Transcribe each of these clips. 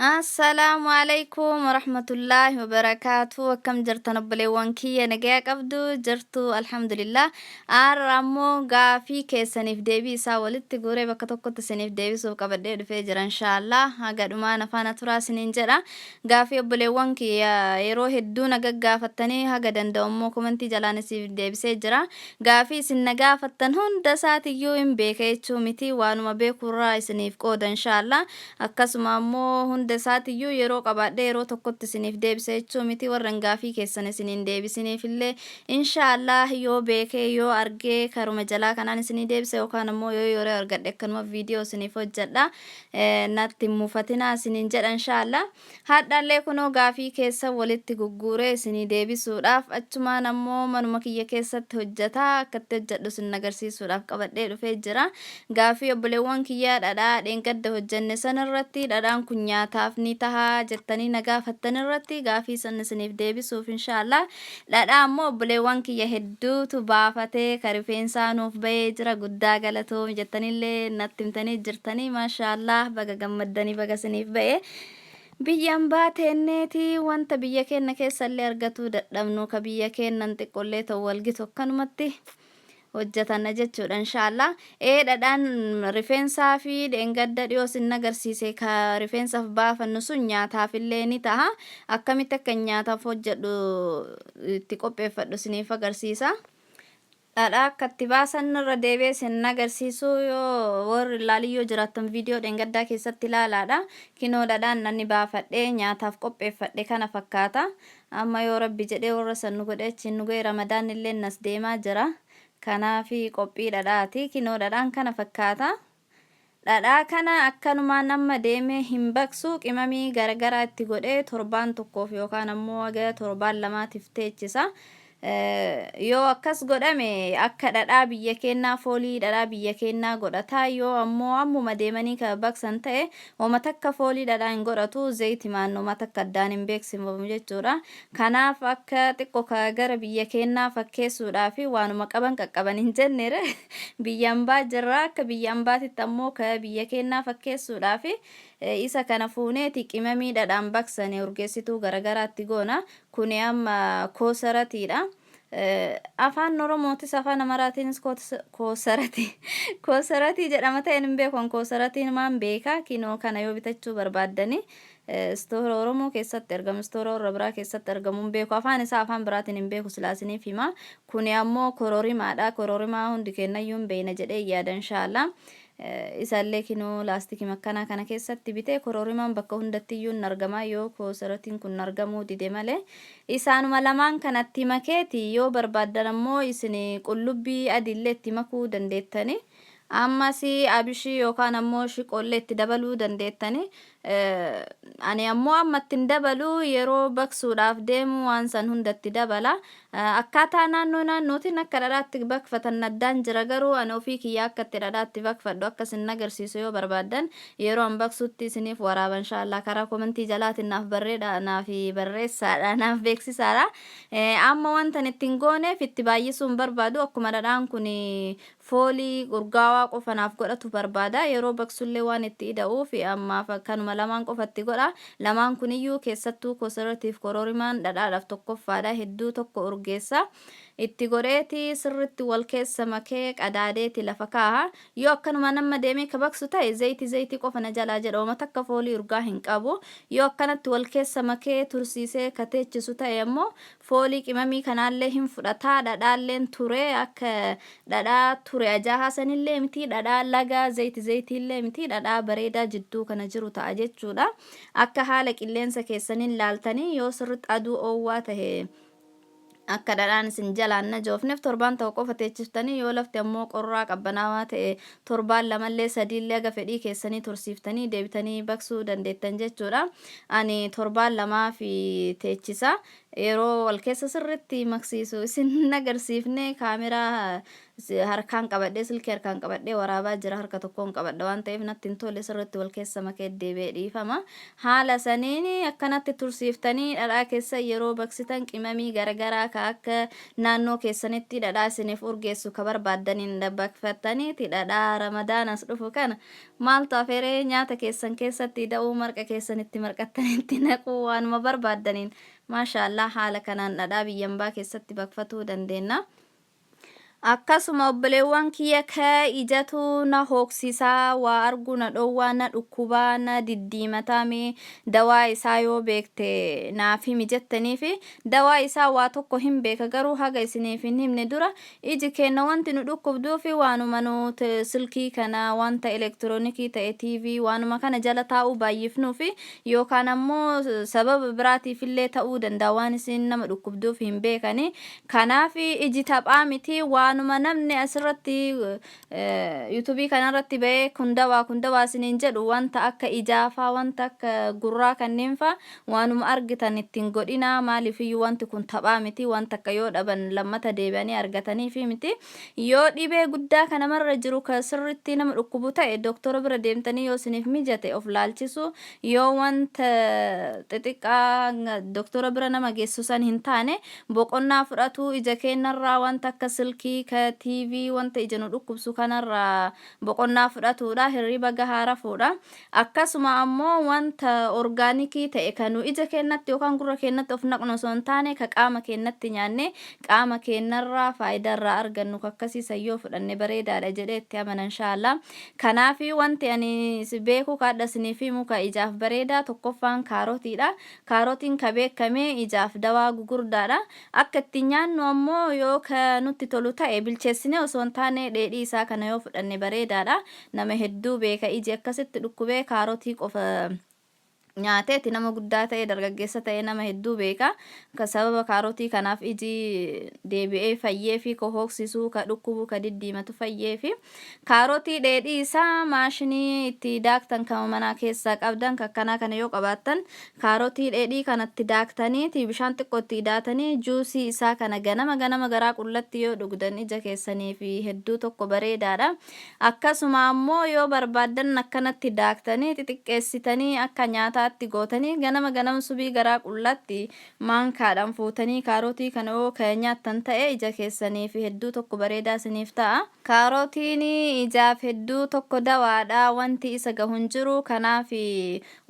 Assalaamu alaikum warahmatullaahi wabarakaatu. Akkam jirtan obboleewwan kiyya? Nagaya qabdu jirtu? Alhamdulillah. Har'a ammoo gaafii keessaniif deebii isaa walitti guuree bakka tokkotti isiniif deebisuuf qabadhee dhufee jira, inshaallah. Haga dhumaa na faana turaa isiniin jedha. Gaafii obboleewwan kiyya yeroo hedduu na gaggaafattanii haga danda'u immoo komentii jalaan isiniif deebisee jira. Gaafii isin na gaafattan hunda isaatiyyuu hin beeka jechuu miti, waanuma beekurraa isiniif qooda, inshaallah. Akkasuma ammoo hunda isaatiyyuu yeroo qabaadhee yeroo tokkotti isiniif deebisa jechuu miti. Warran gaafii keessan isin hin deebisiniifillee, inshaa Allaah, yoo beekee yoo argee karuma jalaa kanaan isinii deebisa, yookaan ammoo yoo yeroo argadhe akkanuma viidiyoo isiniif hojjedha. Natti hin mufatinaa isiniin jedha, inshaa Allaah. Hadhallee kunoo gaafii keessan walitti gugguuree isinii deebisuudhaaf, achumaan ammoo manuma kiyya keessatti hojjataa akkatti hojjadhu isin agarsiisuudhaaf qabadhee dhufee jira. Gaafii obboleewwan kiyyaa dhadhaa dheengadda hojjanne san irratti, dhadhaan kun nyaataaf ni tahaa jettanii na gaafattan irratti gaafii san isiniif deebisuuf, inshaallah. Dhadhaa ammoo obboleewwan kiyya hedduutu baafatee ka rifeensaa nuuf bahee jira, guddaa galatoomi jettanillee natti himtanii jirtanii. Maashaallah, baga gammaddanii, baga isiniif bahe. Biyya ambaa teenneeti wanta biyya keenna keessallee argatuu dadhabnu ka biyya keennan xiqqollee ta'u walgitu akkanumatti hojjatanna jechuudha, inshaallah. Ee, dhadhaan rifeensaa fi dheengadda dhiyoo sin agarsiise ka rifeensaaf baafannu sun nyaataaf illee ni taha. Akkamitti akka nyaataaf hojjedhu, itti qopheeffadhu isiniif agarsiisa. Dhadhaa akka itti baasan irra deebi'ee isin agarsiisu, yoo warri ilaaliyyoo jiraattan viidiyoo dheengaddaa keessatti ilaalaadha. Kinoo dhadhaan ani baafadhee nyaataaf qopheeffadhe kana fakkaata. Amma yoo Rabbi jedhee warra san nu godhee achiin nu ga'e, Ramadaan illee nas deemaa jira. Kanaafi qophii dhadhaati. Kinoo dhadhaan kana fakkaata. Dhadhaa kana akkanumaan amma deemee hin baqsu, qimamii garagaraa itti godhee torbaan tokkoof yookaan ammoo haga torbaan lamaatiif teechisa. Yoo akkas godhame akka dhadhaa biyya keennaa, foolii dhadhaa biyya keennaa godhata. Yoo ammoo ammuma deemanii ka baqsan ta'e, homa takka foolii dhadhaa hin godhatu, zayitimaan homa takka addaan hin beeksifamu jechuudha. Kanaaf akka xiqqo ka gara biyya keennaa fakkeessuudhaaf waanuma qaban qaqqaban hin jennere, biyya ambaa jirra, akka biyya ambaatitti ammoo ka biyya keennaa fakkeessuudhaaf isa kana fuuneeti qimamii dhadhaan baqsane urgeessituu garagaraatti goona. Kuni amma koosaratiidha. Afaan Oromootis afaan Amaraatiinis koosaratii koosaratii jedhama ta'een hin beeku, an koosaratiin maan beeka. Kinoo kana yoo bitachuu barbaaddani istoora Oromoo keessatti argamu, istoora warra biraa keessatti argamu hin beeku, afaan isaa afaan biraatiin hin beeku, silaa isiniif hima. Kuni ammoo kororimaadha. Kororimaa hundi keennayyuu hin beeyna jedhee yaada, inshaallah. Isallee kinoo laastikii makkanaa kana keessatti bitee. Kororimaan bakka hundattiyyuu hin argama, yoo koosaratiin kun argamuu dide malee. Isaanuma lamaan kanatti makeeti, yoo barbaaddan ammoo isin qullubbii adiillee itti makuu dandeettani. Ammas abishii yookaan ammoo shiqoollee itti dabaluu dandeettani. Ani ammoo amma itti hin dabalu, yeroo baqsuudhaaf deemu waan san hunda itti dabala. Akkaataa naannoo naannootiin akka dhadhaatti baqfatan addaan jira, garuu ani ofii kiyya akka itti dhadhaatti baqfadhu akka isin agarsiisu yoo barbaaddan yeroo an baqsutti isiniif waraaba, inshaallah. Karaa komentii jalaatiin naaf barreedha, naaf barreessaadha, naaf beeksisaadha. Amma wanta itti hin gooneef itti baay'isuu hin barbaadu, akkuma dhadhaan kun foolii urgaawaa qofa naaf godhatu barbaada. Yeroo baqsullee waan itti ida'uuf ammaaf kanuma lamaan qofa itti godha. Lamaan kuniyyuu, keessattuu kosaratiif kororimaan, dhadhaadhaaf tokkoffaadha. Hedduu tokko urgeessa. Itti godheeti sirritti wal keessa makee qadaadeeti lafa kaaha. Yoo akkanuma nama deemee ka baqsu ta'e, zayitii zayitii qofa na jalaa jedha. Oma takka foolii urgaa hin qabu. Yoo akkanatti wal keessa makee tursiisee ka teechisu ta'e ammoo foolii qimamii kanaallee hin fudhata. Dhadhaalleen ture, akka dhadhaa ture ajaahaa sanillee miti, dhadhaa lagaa zayiti zayitiillee miti, dhadhaa bareedaa jidduu kana jiru ta'a jechuudha. Akka haala qilleensa keessaniin laaltanii, yoo sirritti aduu oowwaa tahe akka dhadhaan isin jalaan najoofneef torbaan tokko qofa teechiftanii, yoo lafti ammoo qorraa qabbanaawaa ta'e torbaan lamallee sadiillee haga fedhii keessanii tursiiftanii deebitanii baqsuu dandeettan jechuudha. Ani torbaan lamaa fi teechisa. Yeroo wal keessa sirritti maksiisu isin agarsiifne, kaameraa harkaan qabadhee, silkii harkaan qabadhee waraabaa jira, harka tokkoon qabadha waan ta'eef natti hin tolle, sirritti wal keessa makee deebi'ee, dhiifama. Haala saniin akkanatti tursiiftanii dhadhaa keessa yeroo baqsitan qimamii garagaraa ka akka naannoo keessanitti dhadhaa isiniif urgeessu ka barbaaddaniin baqfattaniiti dhadhaa Ramadaanas dhufu kana. Maaltu hafeeree nyaata keessan keessatti ida'uu marqa keessan itti marqattanii itti naquu waanuma barbaaddaniin maashaallah haala kanaan dhadhaa biyyambaa keessatti baqfatuu dandeenna. Akkasuma obboleewwan kiyya ka ijatu na hooksisaa waa arguu na dhoowwaa na dhukkubaa na diddiimataa mee dawaa isaa yoo beekte naaf himi jettaniifi dawaa isaa waa tokko hin beeka garuu haga isiniif hin himne dura Iji keenna wanti nu dhukkubduufi waanuma nu silkii kana, wanta elektiroonikii ta'e, TV, waanuma kana jala taa'uu baay'ifnuufi yookaan ammoo sababa biraatiifillee ta'uu danda'a waan isiin nama dhukkubduuf hin beekani. Kanaaf iji taphaa miti waanuma namni asirratti yuutuubii kanarratti ba'ee kun dawaa kun dawaa isiniin jedhu wanta akka ijaafaa wanta akka gurraa kanneen faa Waanuma argitan itti hin godhinaa maaliifiyyuu wanti kun taphaa miti waan takka yoo dhaban lammata deebi'anii argataniifi miti. Yoo dhibee guddaa ka namarra jiru ka sirriitti nama dhukkubu ta'e doktora bira deemtanii yoo isiniif mijate of laalchisuu yoo wanta xixiqqaa doktora bira nama geessu san hin taane boqonnaa fudhatuu ija keennarraa wanta akka silkii ka TV wanta ija nu dhukkubsu kanarraa boqonnaa fudhatuudha hirriba gahaa rafuudha. Akkasuma ammoo wanta orgaanikii ta'e ka nu ija keennatti yookaan gurra keennatti of naqnu osoo hin taane ka qaama keennatti nyaannee qaama keennarraa faayidaa irraa argannu ka akkasii san yoo fudhanne bareedaadha jedhee itti amana inshaallah. Kanaafi wanti ani beeku ka hadha isiniif himu ka ijaaf bareedaa tokkoffaan kaarotiidha. Kaarotiin ka beekame ijaaf dawaa gugurdaadha. Akka itti nyaannu ammoo yoo ka nutti tolu ta'e bilcheessinee osoo hin taane dheedhii isaa kana yoo fudhanne bareedaadha. Nama hedduu beeka iji akkasitti dhukkubee kaarotii qofa nyaateeti nama guddaa ta'e dargaggeessa ta'e nama hedduu beeka. Ka sababa kaarotii kanaaf iji deebi'ee fayyeefi ka hooksisuu ka dhukkubu ka diddiimatu fayyeefi. Kaarotii dheedhii isaa maashinii itti daaktan kan manaa keessaa qabdan ka akkanaa kana yoo qabaattan kaarotii dheedhii kanatti daaktaniiti bishaan xiqqoo itti idaatanii juusii isaa kana ganama ganama garaa qullatti yoo dhugdan ija keessanii fi hedduu tokko bareedaadha. Akkasuma ammoo yoo barbaaddan akkanatti daaktanii xixiqqeessitanii akka nyaataatti gootanii ganama ganama subii garaa qullaatti maankaadhaan fuutanii kaarotii kana yoo ka nyaattan ta'e ija keessaniif hedduu tokko bareedaa isiniif ta'a. Kaarotiin ijaaf hedduu tokko dawaadha wanti isa gahu hin jiru kanaaf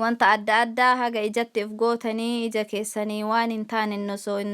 wanta adda addaa haga ijatti if gootanii ija keessanii waan hin taanen osoo hin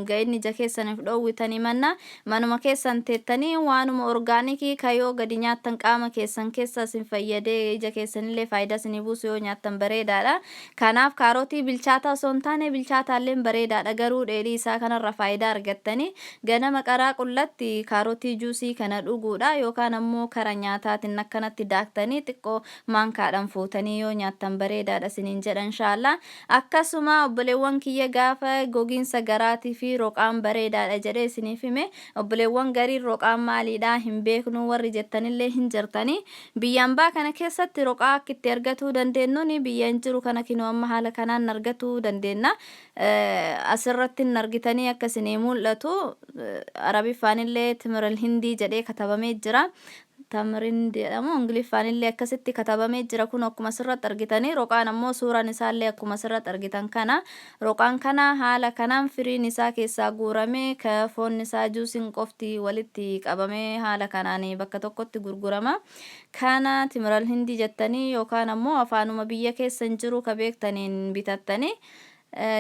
ga'in ija keessan if dhoowwitanii manna manuma keessan teettanii waanuma orgaanikii ka yoo gadi nyaattan qaama keessan keessa isin fayyadee ija keessanillee faayidaa isinii buusu yoo nyaattan bareedaadha. Kanaaf kaarotii bilchaataa osoo hin taane bilchaataalleen bareedaadha garuu dheedhii isaa kanarra faayidaa argattanii ganama qaraa qullatti kaarotii juusii kana dhuguudha yookaan ammoo kara nyaataatiin akkanatti daaktanii xiqqoo maankaadhan fuutanii yoo nyaattan bareedaadha isiniin jedha inshaallah. Akkasuma obboleewwan kiyya gaafa gogiinsa garaatii fi roqaan bareedaadha jedhee isiniif hime obboleewwan gariin roqaan maaliidha hin beeknu warri jettanillee hin jirtani. Biyya ambaa kana keessatti roqaa akka itti argatuu dandeennuun biyya hin jiru kana kinoo amma haala kanaan argatuu dandeenna. Asirratti hin argitanii akka isinii mul'atu Arabiffaanillee Timiral Hindii jedhee katabamee jira. Tamarind jedhamu Ingiliffaan illee akkasitti katabamee jira kun akkuma asirratti argitanii roqaan ammoo suuraan isaallee akkuma asirratti argitan kana roqaan kana haala kanaan firiin isaa keessaa guuramee ka foonni isaa juusiin qofti walitti qabamee haala kanaan bakka tokkotti gurgurama kana timiral hindii jettanii yookaan ammoo afaanuma biyya keessan jiru ka beektaniin bitattanii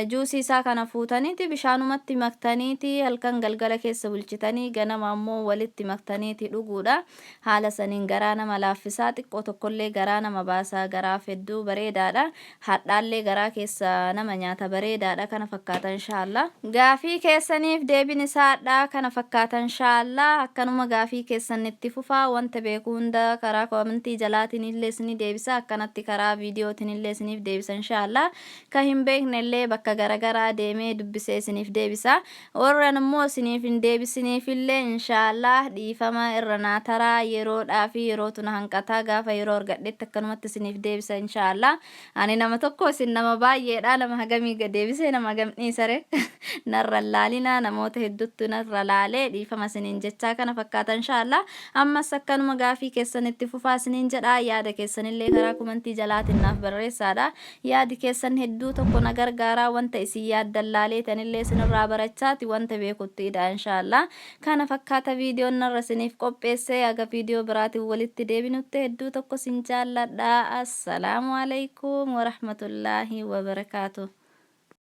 Juusii isaa kana fuutaniiti bishaanumatti maktaniiti halkan galgala keessa bulchitanii ganama ammoo walitti maktaniiti dhuguudha. Haala saniin garaa nama laaffisaa xiqqoo tokkollee garaa nama baasa garaaf hedduu bareedaadha. Hadhaallee garaa keessa nama nyaata bareedaadha kana fakkaata inshaallah. Gaafii keessaniif deebin isaa hadhaa kana fakkaata inshaallah. Akkanuma gaafii keessan itti fufaa wanta beeku hunda karaa komentii jalaatiin illee isinii deebisa akkanatti karaa viidiyootiin illee isiniif deebisa inshaallah. Ka hin beeknellee bakka garagaraa deemee dubbisee isiniif deebisa. Warran immoo isiniif hin deebisiniifillee inshaallaah dhiifama irra naa taraa yeroodhaafi yerootu na hanqata gaafa yeroo argadhetti akkanumatti isiniif deebisa inshaallaah. Ani nama tokko isin nama baay'eedha nama hagamii deebisee nama hagam dhiisare narra hin laalinaa namoota hedduttu narra laalee dhiifama isiniin jechaa kana fakkaata inshaallaah. Ammas akkanuma gaafii keessan itti fufaa isiniin jedha yaada keessanillee karaa komentii jalaatiin naaf barreessaadha. Yaadi keessan hedduu tokko na gargaara. gargaaraa wanta isin yaaddan laaleetanillee isinirraa barachaati wanta beekutti idha inshaallah. Kana fakkaata viidiyoon narra isiniif qopheesse haga viidiyoo biraatiin walitti deebinutti hedduu tokko isin jaalladha. Assalaamu alaikum warahmatullaahi wabarakaatuh.